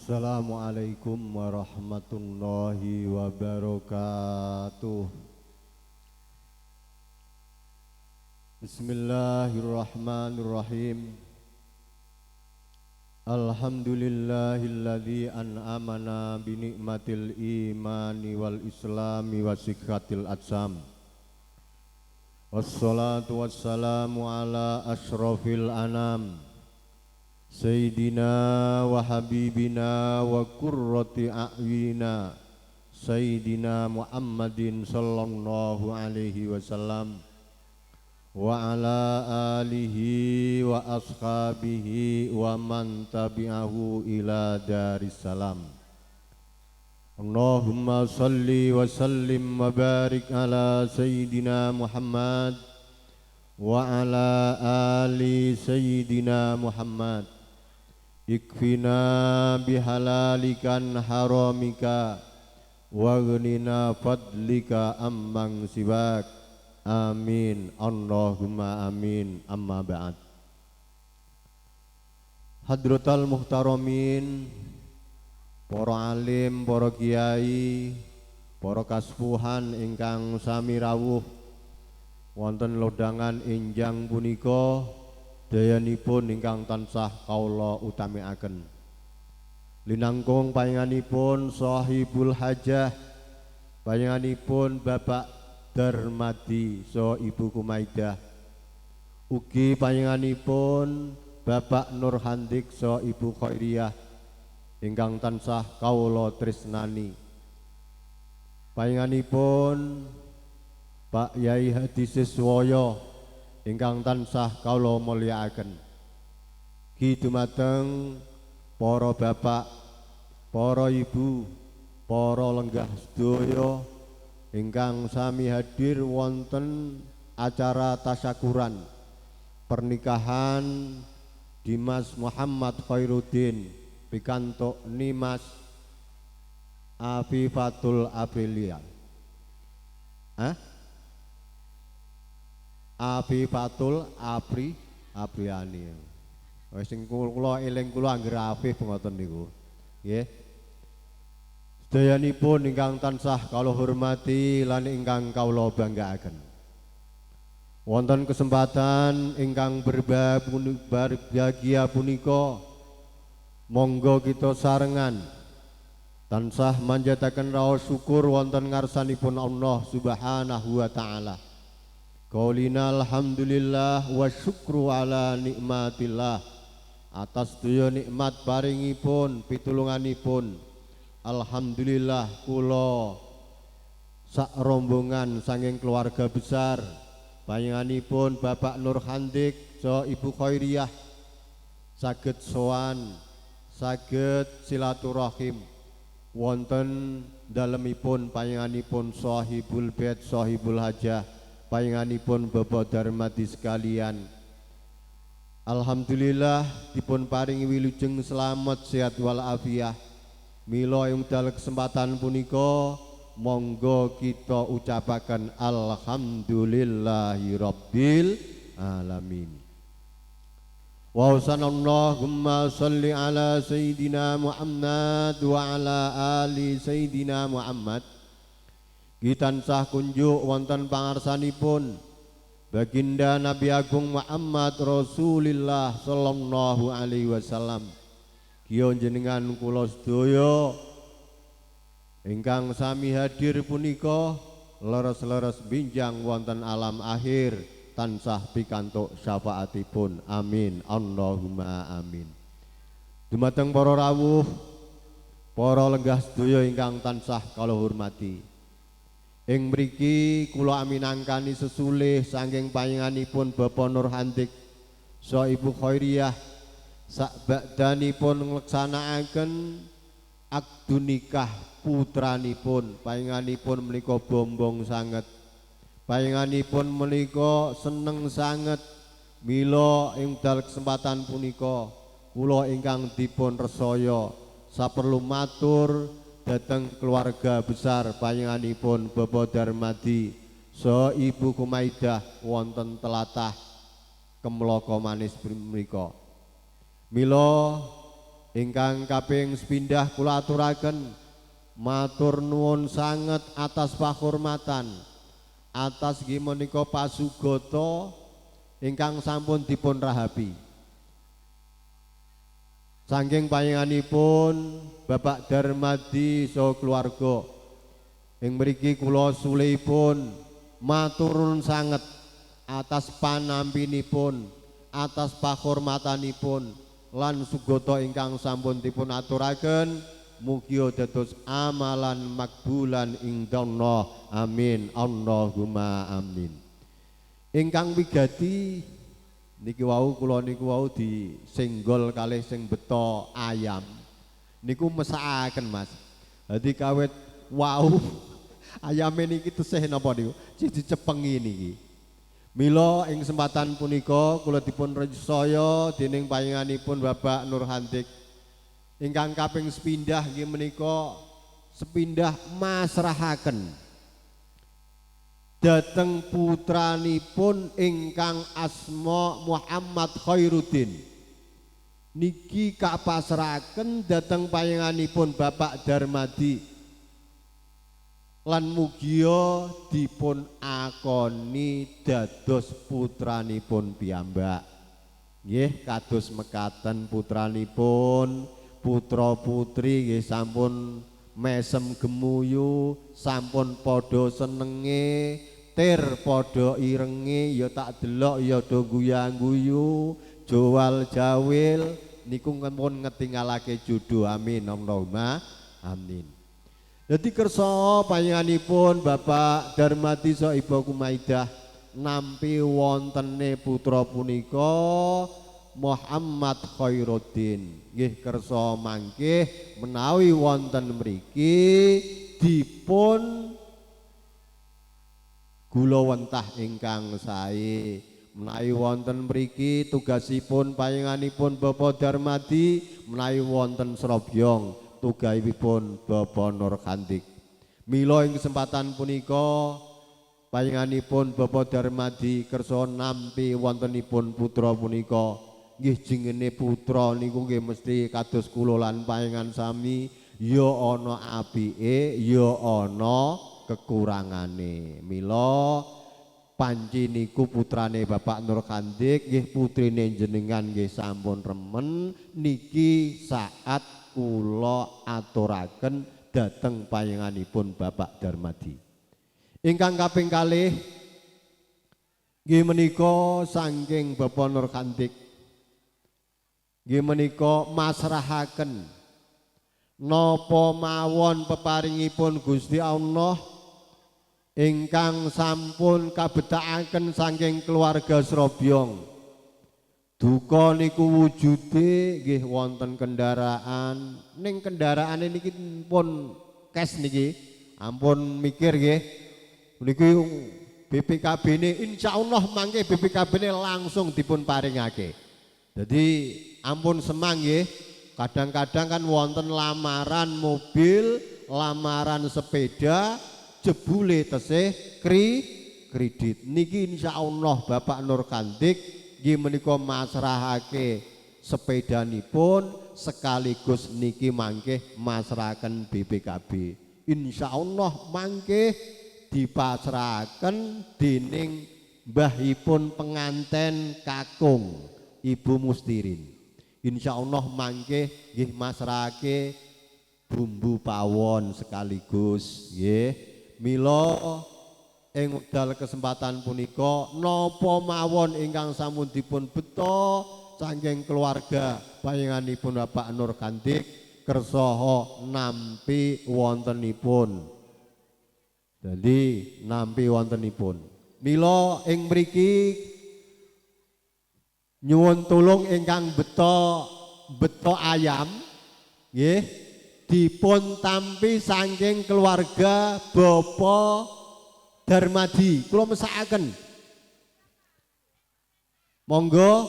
Assalamualaikum warahmatullahi wabarakatuh. Bismillahirrahmanirrahim. Alhamdulillahilladzi an'amana bi nikmatil imani wal islami wa sikhatil atsam. Wassalatu wassalamu ala asyrafil anam Sayyidina wa habibina wa qurrati a'yunina Sayyidina Muhammadin sallallahu alaihi wasallam wa ala alihi wa ashabihi wa man tabi'ahu ila daris salam. Allahumma salli wa sallim wa barik ala Sayyidina Muhammad wa ala ali Sayyidina Muhammad. Ikfina bihalalikan haramika waghnina fadlika ammang siwak. Amin. Allahumma amin. Amma ba'd. Hadratal muhtaramin, para alim, para kiai, para kasepuhan ingkang sami rawuh wonten lodhangan enjang punika, dayanipun ingkang tansah kawula utamikaken. Linangkung panjenenganipun Sahibul Hajah, panjenenganipun Bapak Darmadi so Ibu Kumaidah, ugi panjenenganipun Bapak Nur Handik so Ibu Khairiyah ingkang tansah kawula tresnani. Panjenenganipun Pak Yai Hadi Siswoyo ingkang tansah kawula mulyakaken. Ki dumateng para bapak, para ibu, para lenggah sedaya ingkang sami hadir wonten acara tasyakuran pernikahan Dimas Muhammad Khairuddin pikantuk Nimas Afifatul Aprilia. Hah? Afifatul Apriani. Wis sing kula eling kula anggere Afif ngoten niku. Nggih. Sedayanipun ingkang tansah kawula hormati lan ingkang kawula banggaaken. Wonten kesempatan ingkang berbahagia punika monggo kita sarengan tansah manjataken raos syukur wonten ngarsanipun Allah Subhanahu wa taala. Qaulina alhamdulillah wa syukru ala nikmatillah, atas sedaya nikmat paringipun pitulunganipun. Alhamdulillah kula sak rombongan saking keluarga besar panjenenganipun Bapak Nur Handik so Ibu Khairiyah saged sowan, saged silaturahim wonten dalemipun panjenenganipun Sahibul Bait Sahibul Hajah panjenenganipun Bapak Darmadi sekalian. Alhamdulillah dipun paringi wilujeng selamat sehat wal afiah. Mila ing dalem kesempatan punika monggo kita ucapaken alhamdulillahi rabbil alamin. Wa sallallahu sholli ala sayyidina Muhammad wa ala ali sayyidina Muhammad. Kitansah kunjuk wonten pangarsanipun Baginda Nabi Agung Muhammad Rasulillah sallallahu alaihi wasallam. Kiyo jenengan kula sedaya ingkang sami hadir punika leres-leres binjang wonten alam akhir tansah pikantuk syafaatipun. Amin. Allahumma amin. Dumateng para rawuh, para lenggah sedaya ingkang tansah kawula hormati. Ing mriki kula aminangkani sesulih saking panjenenganipun Bapak Nur Handik so Ibu Khairiyah sakbakdanipun nglaksanakaken akdu nikah putranipun. Panjenenganipun menika bombong sanget, panjenenganipun menika seneng sanget. Mila ing dalem kesempatan punika kula ingkang dipun resaya saperlu matur dhateng keluarga besar panjenenganipun Bapak Darmadi so Ibu Kumaidah wonten telatah Kemloko Manis mriku. Mila Ingkang kaping sepindah kula aturaken matur nuwun sanget atas pahormatan, atas nggih menika pasugata ingkang sampun dipun rahapi saking panjenenganipun Bapak Darmadi saha keluarga. Ing mriki kula sulihipun matur nuwun sanget atas panampinipun, atas pahormatanipun lan sugata ingkang sampun dipun aturaken, mugi dados amalan makbulan indallah. Amin Allahumma amin. Ingkang wigati niki wau kula niku wau disenggol kalih sing beto ayam niku mesakaken, Mas. Dadi kawit wau ayame niki tesih napa niku dicepengi niki. Mila ing kesempatan punika kula dipun resaya dening panjenenganipun Bapak Nur Handik ingkang kaping sepindah nggih menika sepindah masrahaken dhateng putranipun ingkang asma Muhammad Khairuddin niki kapasrahaken dhateng panjenenganipun Bapak Darmadi lan mugia dipun akoni dados putranipun piyambak. Nggih kados mekaten putranipun, putra putri nggih sampun mesem gemuyu, sampun padha senenge, tir padha irenge, ya tak delok ya do guyang-guyu, jowal jawil niku pun ngetinggalake judu. Amin Allahumma amin. Dadi kersa panjenenganipun Bapak Darmadi saha Ibu Kumaidah nampi wontene putra punika Muhammad Khairuddin. Nggih kersa mangkih menawi wonten mriki dipun gula wentah ingkang sae. Menawi wonten mriki tugasipun panjenenganipun Bapak Darmadi, menawi wonten Srobyong tugasipun Bapak Nur Khandik. Mila ing kesempatan punika panjenenganipun Bapak Darmadi kersa nampi wontenipun putra punika. Nggih jengene putra niku nggih mesti kados kula lan panjenengan sami, ya ana apike ya ana kekurangane. Mila panci niku putrane Bapak Nur Khandik nggih putrine jenengan nggih sampun remen niki saat kula aturaken dhateng panjenenganipun Bapak Darmadi. Ingkang kaping kalih nggih menika saking Bapak Nur Khandik nggih menika masrahaken napa mawon peparingipun Gusti Allah ingkang sampun kabetakaken saking keluarga Srobyong. Duka niku wujude nggih wonten kendaraan, ning kendaraane niki pun cash niki, ampun mikir nggih. Niki BPKB-ne insyaallah mangke BPKB-ne langsung dipun paringake. Jadi ampun semang nggih. Kadang-kadang kan wonten lamaran mobil, lamaran sepeda, jebule tesih kredit. Niki insyaallah Bapak Nur Khandik nggih menika masrahake sepedanipun sekaligus niki mangke masrahaken BPKB. Insyaallah mangke dipasrahaken dening mbahipun penganten kakung Ibu Mustirin. Insyaallah mangke nggih masrahake bumbu pawon sekaligus nggih. Mila ing wekdal kesempatan punika napa mawon ingkang sampun dipun beto saking keluarga panjenenganipun Bapak Nur Khandik kersaha nampi wontenipun. Dadi nampi wontenipun. Mila ing mriki nyuwun tulung ingkang beto beto ayam nggih dipun tampi saking keluarga Bapak Darmadi. Kula mesakaken. Monggo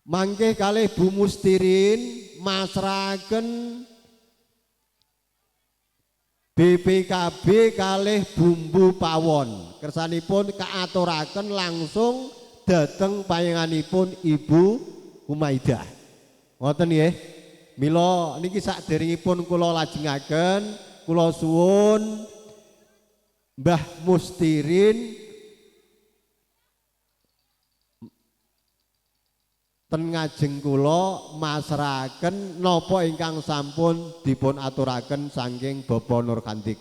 mangke kalih Bu Mustirin masrahaken BPKB kalih bumbu pawon. Kersanipun kaaturaken langsung dhateng panjenenganipun Ibu Humaidah. Ngoten nggih. Mila niki saderengipun kula lajengaken, kula suwun Mbah Mustirin ten ngajeng kula masrahaken napa ingkang sampun dipun aturaken saking Bapak Nur Kandik.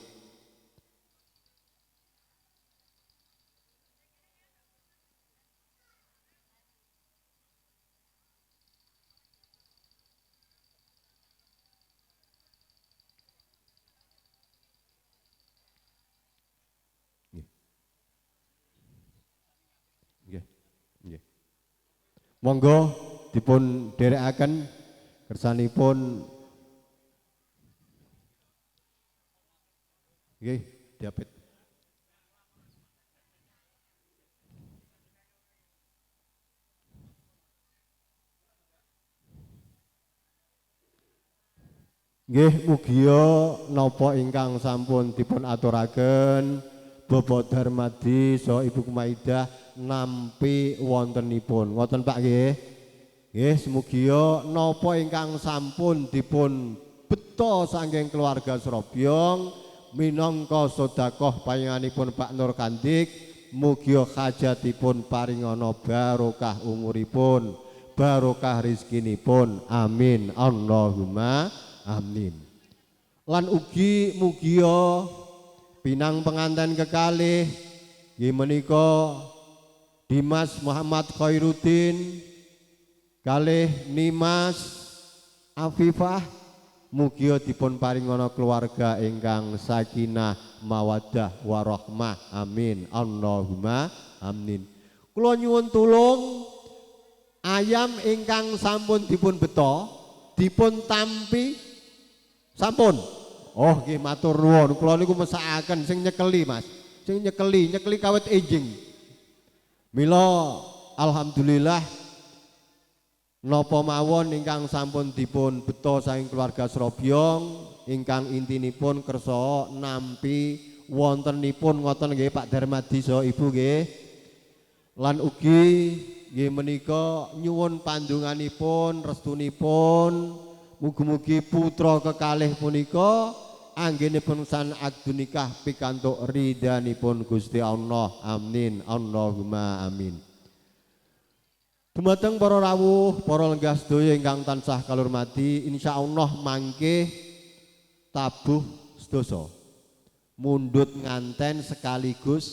Monggo dipun dherekaken kersanipun nggih diapit. Nggih mugia napa ingkang sampun dipun aturaken Bapak Darmadi saha Ibu Kumaidah nampi wontenipun. Ngoten Pak nggih. Nggih semugia napa ingkang sampun dipun beto saking keluarga Srobyong minangka sedekah panjenenganipun Pak Nur Kandik, mugia hajatipun paringana barokah umuripun, barokah rezekinipun. Amin. Allahumma amin. Lan ugi mugia pinang penganten kekalih nggih menika Dimas Muhammad Khairuddin kalih Nimas Afifah, mugia dipun paringana keluarga ingkang sakinah mawaddah warahmah. Amin. Allahumma amin. Kula nyuwun tulung ayam ingkang sampun dipun beto dipun tampi sampun. Oh nggih matur nuwun. Kula niku mesakaken sing nyekeli Mas. Sing nyekeli, nyekeli kawit enjing. Mila alhamdulillah napa mawon ingkang sampun dipun beto saking keluarga Srobyong ingkang intinipun kersa nampi wontenipun ngoten nggih Pak Darmadi saha Ibu nggih. Lan ugi nggih menika nyuwun pandunganipun, restunipun, mugi-mugi putra kekalih punika anggenipun san akdu nikah pikantuk ridhanipun Gusti Allah. Amin. Allahumma amin. Dumateng para rawuh, para lenggah sedaya ingkang tansah kalurmati, insyaallah mangke tabuh sedasa mundhut nganten sekaligus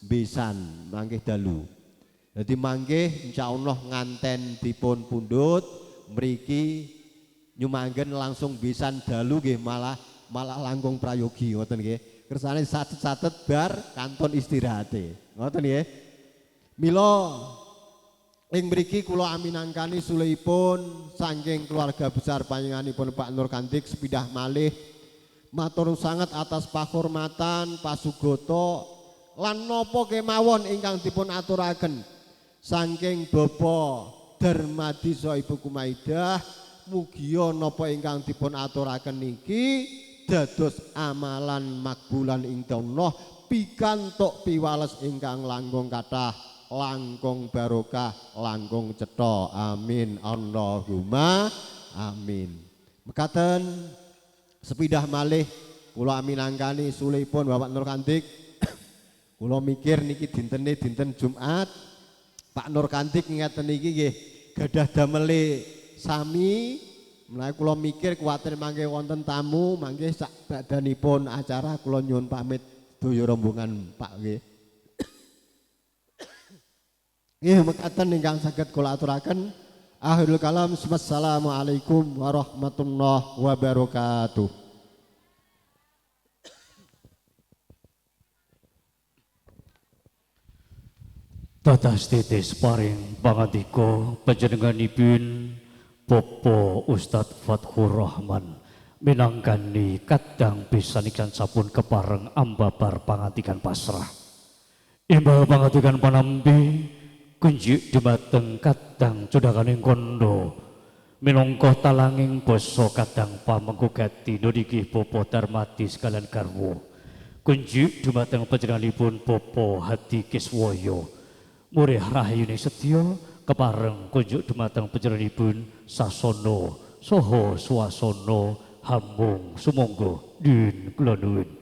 besan mangke dalu. Dadi mangke insyaallah nganten dipun pundhut mriki nyumanggen langsung besan dalu nggih, malah langkung prayogi ngoten nggih. Kersane satet-satet bar kanton istirahate. Ngoten nggih. Mila ing mriki kula aminangkani sulihipun saking keluarga besar panjenenganipun Pak Nur Kandik sepindah malih matur sanget atas pakurmatan pasugoto lan napa kemawon ingkang dipun aturaken saking Bapak Darmadi saha Ibu Kumaidah. Mugia napa ingkang dipun aturaken niki dados amalan makbulan ing Allah pikantuk piwales ingkang langkung kathah, langkung barokah, langkung cetha. Amin. Allahumma amin. Mekaten sepindah malih kula aminangkani sulihipun Bapak Nur Kandik. Kula mikir niki dintene dinten Jumat. Pak Nur Kandik ngeten niki nggih gadah damele sami. Menawi kula mikir kuwatir mangke wonten tamu mangke sak badanipun acara kula nyuwun pamit sedaya rombongan Pak nggih. Nggih mekaten ingkang saged kula aturaken. Akhirul kalam, wassalamualaikum warahmatullahi wabarakatuh. Tatas titis paring pangandika panjenenganipun Bapak Ustadz Fathur Rahman minangkani kadang pisan ikan sampun kepareng ambabar pangantikan pasrah. Imbal pangantikan panampi kunjuk dumateng kadang cundhakaning kondo minangka talanging basa kadang pamengku gati niki Bapak Darmadi sekalian garwa. Kunjuk dumateng panjenenganipun Bapak Hadi Kiswoyo murih rahayune setya Kepareng kunjuk dumateng panjenenganipun sasana saha swasana hamung sumangga din kula nuwun.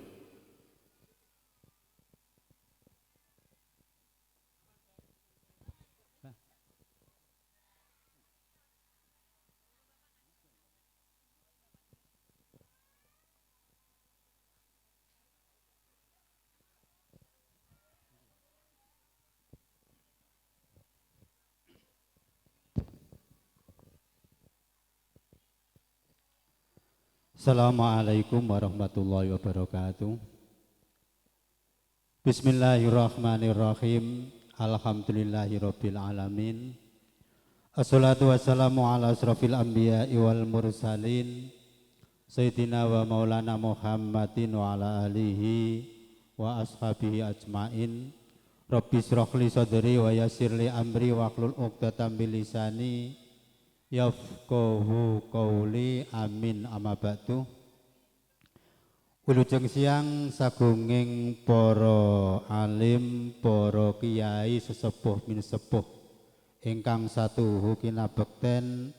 Assalamualaikum warahmatullahi wabarakatuh. Bismillahirrahmanirrahim. Alhamdulillahirabbil alamin. Assalatu wassalamu ala asrafil anbiya'i wal mursalin sayyidina wa maulana Muhammadin wa ala alihi wa ashabihi ajmain. Rabbi shrah li sadri wa yassir li amri wahlul 'uqdatam min lisani yafqahu qawli, amin, amma ba'du. Wilujeng siang sagunging para alim, para kiai sesepuh minesepuh ingkang satuhu kinabekten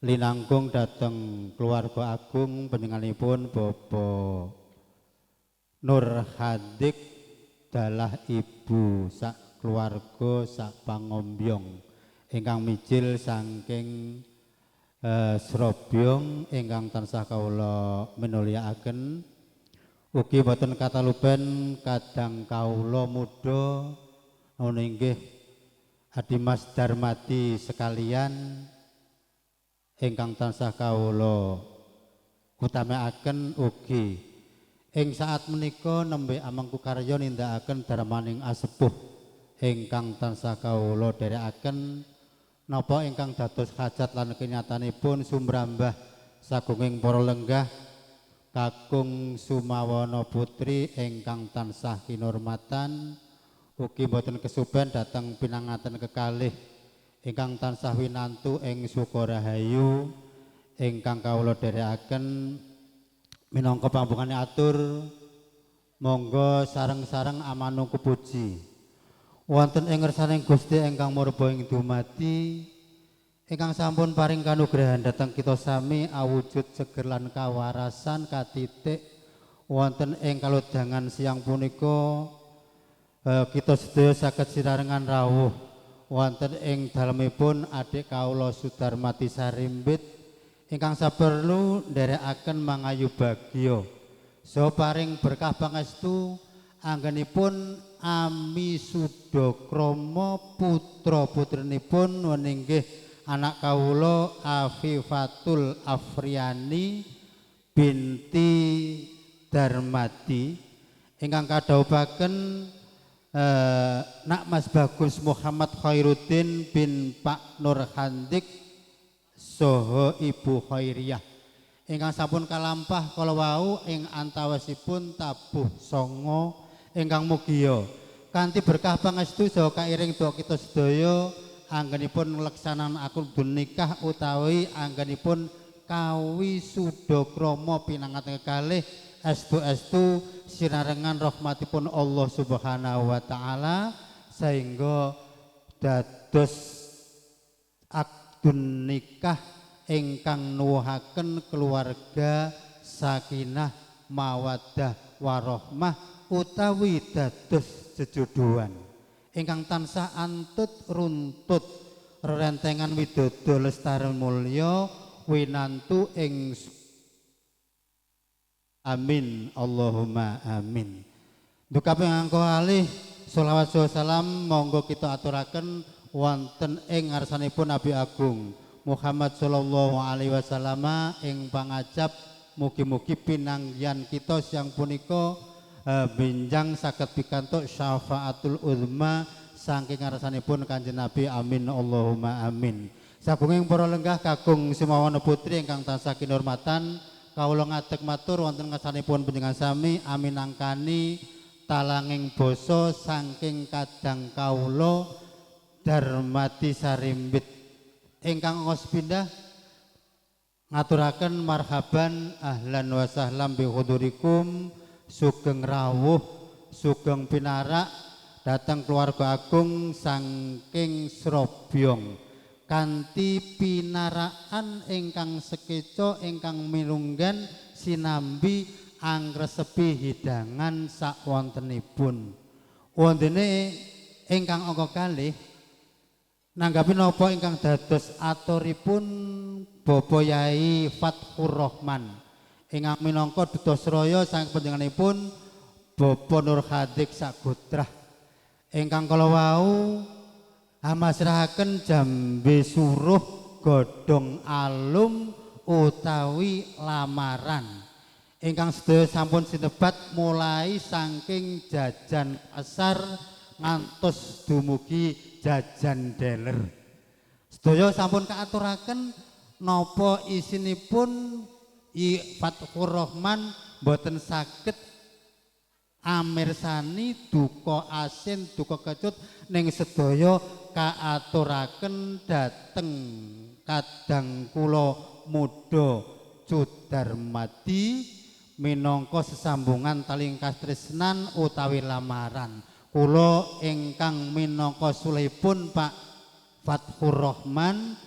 linangkung dhateng keluarga agung panjenenganipun Bapak Nur Hadik dalah ibu sak keluarga sak pangombyong ingkang mijil saking Srobyong ingkang tansah kawula minulyakaken. Ugi boten katalupen kadang kawula muda inggih Adimas Darmadi sekalian ingkang tansah kawula utamakaken. Ugi ing saat menika nembe amangku karya nindakaken darmaning asepuh ingkang tansah kawula dherekaken napa ingkang dados hajat lan kenyatanipun sumrambah sagunging para lenggah kakung Sumawana Putri ingkang tansah kinurmatan. Ugi boten kesuben dhateng pinanganten kekalih ingkang tansah winantu ing Sukorahayu ingkang kawula dherekaken minangka pambungane atur monggo sareng-sareng amanungku puji wonten ing ngersaning Gusti ingkang murba ing dumadi ingkang sampun paring kanugrahan dhateng kita sami awujud seger lan kawarasan katitik wonten ing kalodhangan siang punika. Kita sedaya saged sirarengan rawuh wonten ing dalemipun adik kawula Sudarmati Sarimbit ingkang saperlu nderekaken mangayu bagya saha paring berkah pangestu anggenipun ami suda krama putra putrinipun weningih anak kawula Afifatul Afriani binti Darmadi ingkang kadhawuhaken Nak Mas Bagus Muhammad Khairuddin bin Pak Nur Handik soho Ibu Khairiyah ingkang sampun kalampah kala wau ing antawisipun tabuh sanga ingkang mugia kanthi berkah pangestu saha kairing doa kita sedaya anggenipun ngleksanan akdun nikah utawi anggenipun kawisuda krama pinanganten kekalih estu-estu sinarengan rahmatipun Allah Subhanahu wa taala sehingga dados akdun nikah ingkang nuwuhaken keluarga sakinah mawaddah warahmah utawi dados jejodohan ingkang tansah antut runtut rerentengan widodo lestari mulya winantu ing amin Allahumma amin. Duka pingangko alih sholawat salam monggo kita aturaken wonten ing ngarsanipun Nabi Agung Muhammad sallallahu alaihi wasallam ing pangajap mugi-mugi pinanggihan kita siang punika benjang saged pikantuk syafaatul uzma saking ngarsanipun Kanjeng Nabi amin Allahumma amin. Sagunging para lenggah kakung Sumawana Putri ingkang tansah kinurmatan kawula ngadeg matur wonten ngarsanipun panjenengan sami aminangkani talanging basa saking kadang kawula Darmati Sarimbit ingkang angos pindah ngaturaken marhaban ahlan wa sahlan bi hudurikum sugeng rawuh sugeng pinarak dhateng keluarga agung saking Srobyong. Kanthi pinaraan ingkang sekeca ingkang mirunggan sinambi angresepi hidangan sakwontenipun. Wontene ingkang angka kalih nanggapi napa ingkang dados aturipun Bapak Yai Fathur Rahman ingkang minangka duta sraya saking panjenenganipun Bapak Nur Hadik Sagotrah ingkang kala wau amasrahaken jambe suruh godhong alum utawi lamaran ingkang sedaya sampun sinebat mulai saking jajan pasar ngantos dumugi jajan deler. Sedaya sampun kaaturaken napa isinipun I Fathur Rahman boten saged amirsani duka asin duka kecut ning sedaya kaaturaken dhateng kadang kula muda Cudarmadi minangka sesambungan taling katresnan utawi lamaran. Kula ingkang minangka sulihipun Pak Fathur Rahman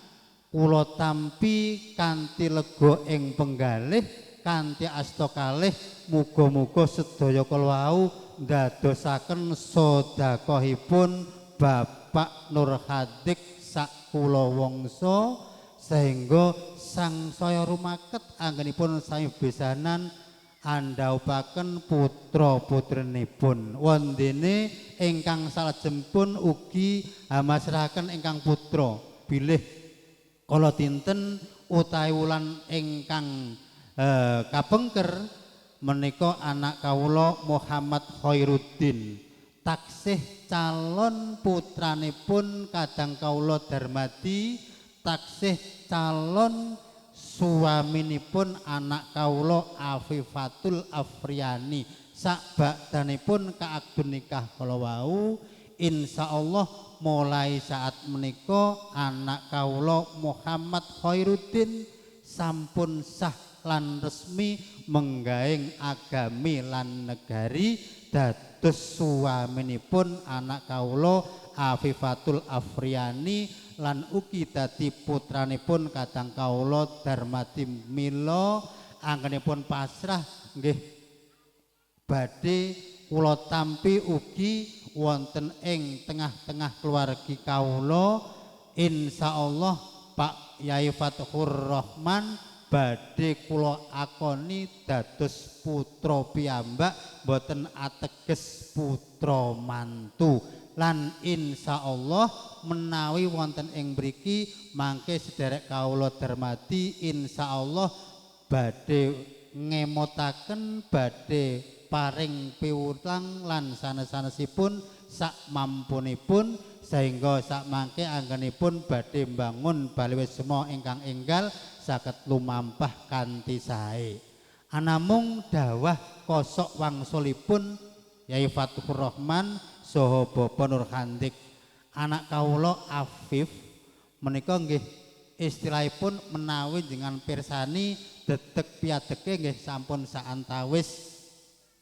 kula tampi kanthi lega ing penggalih kanthi asta kalih muga-muga sedaya kala wau ndadosaken sedekahipun Bapak Nur Hadik sak kula wangsa sehingga sangsaya rumaket anggenipun sami besanan andhaupaken putra putrinipun. Wondene ingkang salajengipun ugi hamasrahaken ingkang putra bilih kala dinten utawi wulan ingkang kapengker menika anak kawula Muhammad Khairuddin taksih calon putranipun kadang kawula Darmadi taksih calon suaminipun anak kawula Afifatul Afriani sakbakdanipun kaakdun nikah kala wau insyaallah mulai saat menika anak kawula Muhammad Khairuddin sampun sah lan resmi menggaing agami lan negari dados suaminipun anak kawula Afifatul Afriani lan ugi dadi putranipun kadang kawula Darmadi. Mila anggenipun pasrah nggih badhe kula tampi ugi wonten ing tengah-tengah keluargi kawula. Insyaallah Pak Yai Fathur Rahman badhe kula akoni dados putra piyambak boten ateges putra mantu. Lan insyaallah menawi wonten ing mriki mangke sederek kawula Darmadi insyaallah badhe ngemotaken badhe paring piwulang lan sanes-sanesipun sak mampunipun sehingga sak mangke anggenipun badhe mbangun bali wisma ingkang enggal saged lumampah kanthi sae. Anamung dawah kosok wangsulipun Yai Fathur Rahman saha Bapak Nur Handik anak kawula Afif menika nggih istilahipun menawi jenengan pirsani dedeg piadege nggih sampun saantawis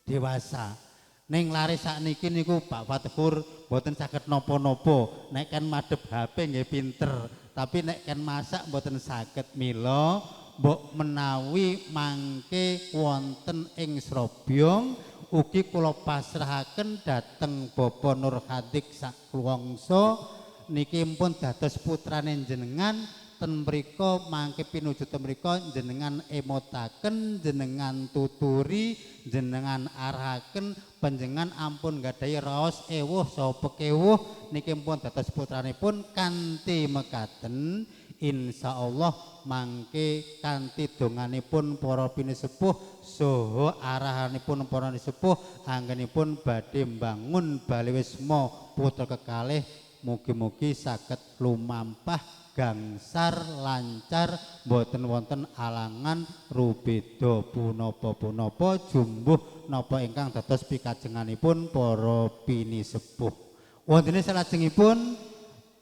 dewasa. Ning lare sakniki niku Pak Fathur mboten saged napa-napa, nek kan madhep HP nggih pinter, tapi nek kan masak mboten saged. Mila mbok menawi mangke wonten ing Srobyong ugi kula pasrahaken dhateng Bapak Nur Hadik sakluwangsa niki pun dados putrane jenengan ten mriku mangke pinuju ten mriku jenengan emotaken, jenengan tuturi, jenengan arahaken, panjenengan ampun nggadahi raos ewuh saha pekewuh niki pun dados putranipun kanthi mekaten. Insyaallah mangke kanthi donganipun para pinisepuh saha arahanipun para pinisepuh anggenipun badhe mbangun bali wisma putra kekalih mugi-mugi saged lumampah gangsar lancar mboten wonten alangan rubeda punapa-punapa jumbuh napa ingkang dados pikajenganipun para pinisepuh. Wontene salajengipun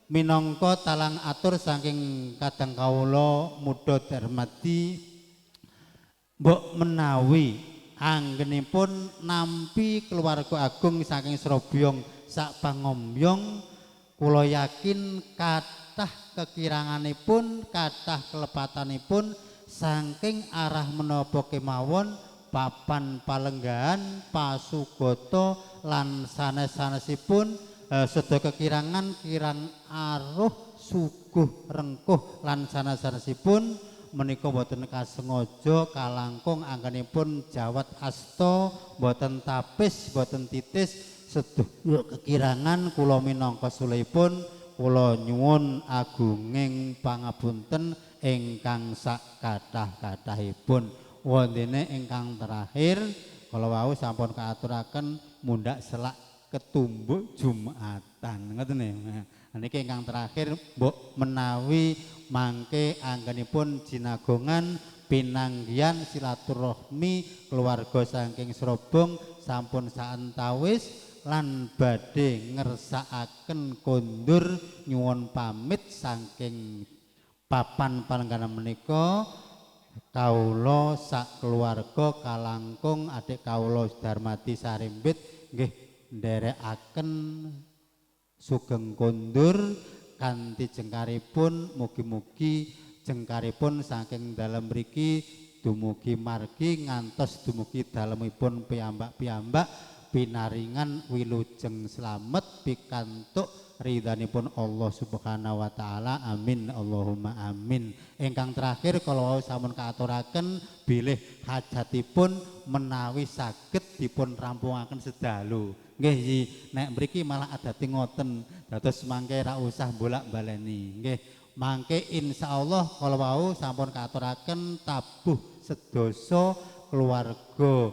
minangka talang atur saking kadang kawula muda Darmadi mbok menawi anggenipun nampi keluarga agung saking Srobyong sak pangombyong kula yakin Kathah kekiranganipun, kathah kelepatanipun saking arah menapa kemawon papan palenggahan pasugata lan sanes-sanesipun, sedaya kekirangan kirang aruh suguh rengkuh lan sanes-sanesipun menika boten kasengaja, kalangkung anggenipun jawat asta, boten tapis boten titis. Sedaya kekirangan kula minangka sulihipun kula nyuwun agunging pangapunten ingkang sak kathah-kathahipun. Wondene ingkang terakhir kala wau sampun kaaturaken mundhak selak ketumbuk Jumatan ngoten nggih. Nah, niki ingkang terakhir mbok menawi mangke anggenipun jinagongan pinanggihan silaturahmi keluarga saking Srobong sampun saentawis lan badhe ngersakaken kondur nyuwun pamit saking papan palenggahan menika, kawula sak keluarga kalangkung adik kawula Darmadi Sarimbit nggih nderekaken sugeng kondur kanthi jengkaripun. Mugi-mugi jengkaripun saking dalem mriki dumugi margi ngantos dumugi dalemipun piyambak-piyambak pinaringan wilujeng slamet pikantuk ridhanipun Allah Subhanahu wa taala. Amin Allahumma amin. Ingkang terakhir kala wau sampun kaaturaken bilih hajatipun menawi saged dipun rampungaken sedalu. Nggih yi, nek mriki malah adate ngoten, dados mangke ra usah bolak-baleni. Nggih, mangke insyaallah kala wau sampun kaaturaken tabuh sedasa keluarga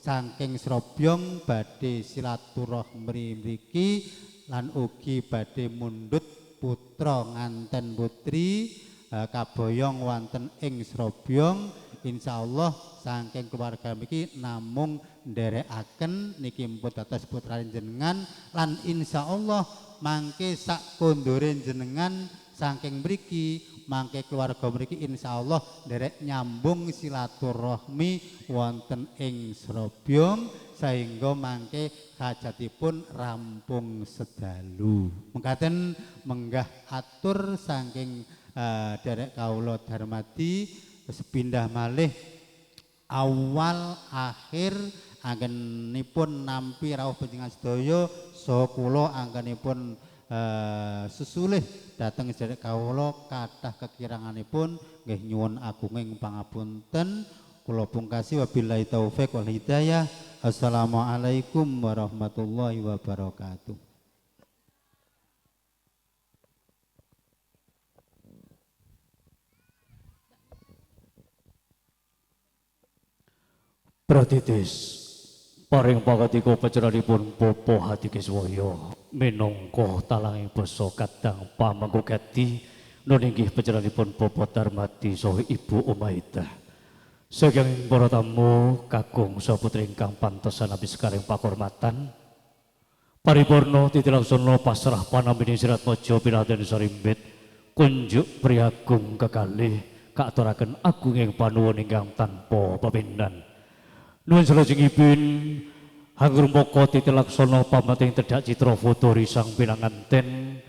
saking Srobyong badhe silaturahmi mriki lan ugi badhe mundhut putra nganten putri, kaboyong wonten ing Srobyong. Insyaallah saking keluarga mriki namung nderekaken niki mpun dados putrane jenengan lan insyaallah mangke sak kondore jenengan saking mriki mangke keluarga mriki insyaallah nderek nyambung silaturahmi wonten ing Srobyong sehingga mangke hajatipun rampung sedalu. Mekaten menggah atur saking derek kawula Darmadi sepindah malih awal akhir anggenipun nampi rawuh panjenengan sedaya saha kula anggenipun sesulih dhateng sedherek kawula kathah kekiranganipun nggih nyuwun agunging pangapunten. Kula pungkasi wabillahi taufik wal hidayah. Assalamualaikum warahmatullahi wabarakatuh. Pratitis paring pangatika panjenenganipun Bapak Hadikiswaya minangka talanging basa kadang pamangku gati nun inggih panjenenganipun Bapak Darmadi saha Ibu Umaidah. Saking para tamu kakung saha putri ingkang pantesan sekaring pakurmatan paripurna titi laksana pasrah panampining Siratmaja pinaten sarimbit kunjuk priagung kekalih kaaturaken agunging panuwun ingkang tanpa pepindhan. Nuwun salajengipun hangrumpaka titi laksana pamating tedhak citra foto risang pinanganten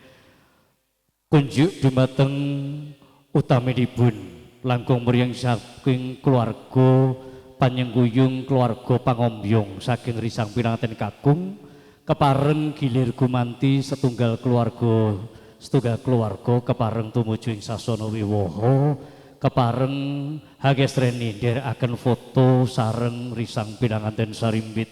kunjuk dumateng utaminipun langkung mriyang saking keluarga panyengguyung keluarga pangombyong saking risang pinanganten kakung kepareng gilir gumanti setunggal keluarga kepareng tumuju ing sasana wiwaha kepareng hagestreni nderekaken foto sareng risang pinanganten sarimbit.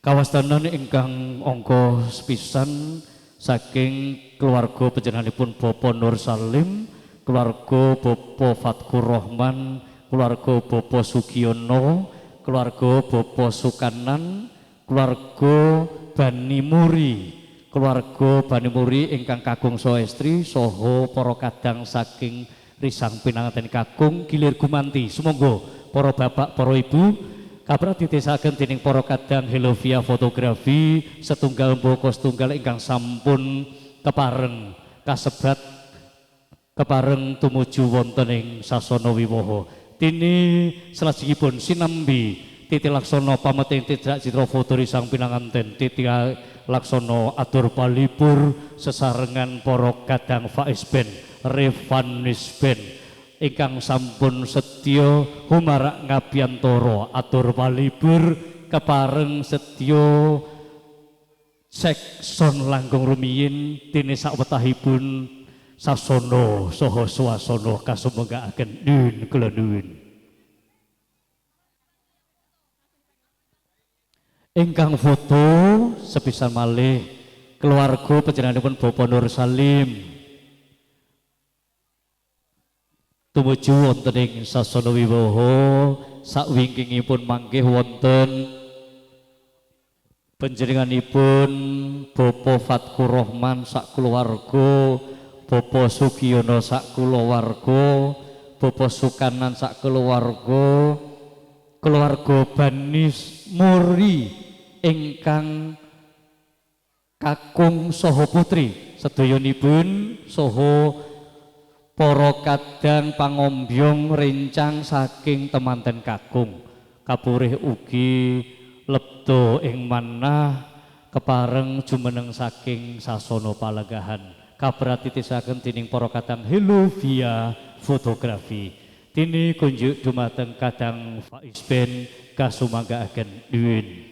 Kawastanan ingkang angka sepisan saking keluarga panjenenganipun Bapak Nur Salim, keluarga Bapak Fatkur Rahman, keluarga Bapak Sugiono, keluarga Bapak Sukanan, keluarga Bani Muri, keluarga Bani Muri ingkang kakung saha estri saha para kadang saking risang pinanganten kakung gilir gumanti. Sumangga para bapak, para ibu kaprah ditesaken dening para kadang Helovia Fotografi setunggal mbaka setunggal ingkang sampun kepareng kasebat kepareng tumuju wonten ing sasana wiwaha. Dene salajengipun sinambi titi laksana pameting tedhak citra foto risang pinanganten titi laksana atur palipur sesarengan para kadang Faiz Ben Revanis Ben ingkang sampun setya humarak ngabiyantara atur palipur kepareng setya sekson langkung rumiyin dene sakwetahipun sasana saha swasana kasumenggaaken nyuwun kula nuwun. Ingkang foto sepisan malih keluarga panjenenganipun Bapak Nur Salim tumuju wonten ing sasana wiwaha sakwingkingipun mangkih wonten panjenenganipun Bapak Fatkur Rahman sak keluarga, Bapak Sugiyono sak kulawarga, Bapak Sukanan sak keluarga, keluarga Banis Muri ingkang kakung saha putri sedayanipun saha para kadang pangombyong rencang saking temanten kakung kapurih ugi lebda ing manah kepareng jumeneng saking sasana palenggahan kabratitisaken dening para kadang Helovia Fotografi. Dene kunjuk dumateng kadang Faiz Ben kasumanggaaken nyuwun.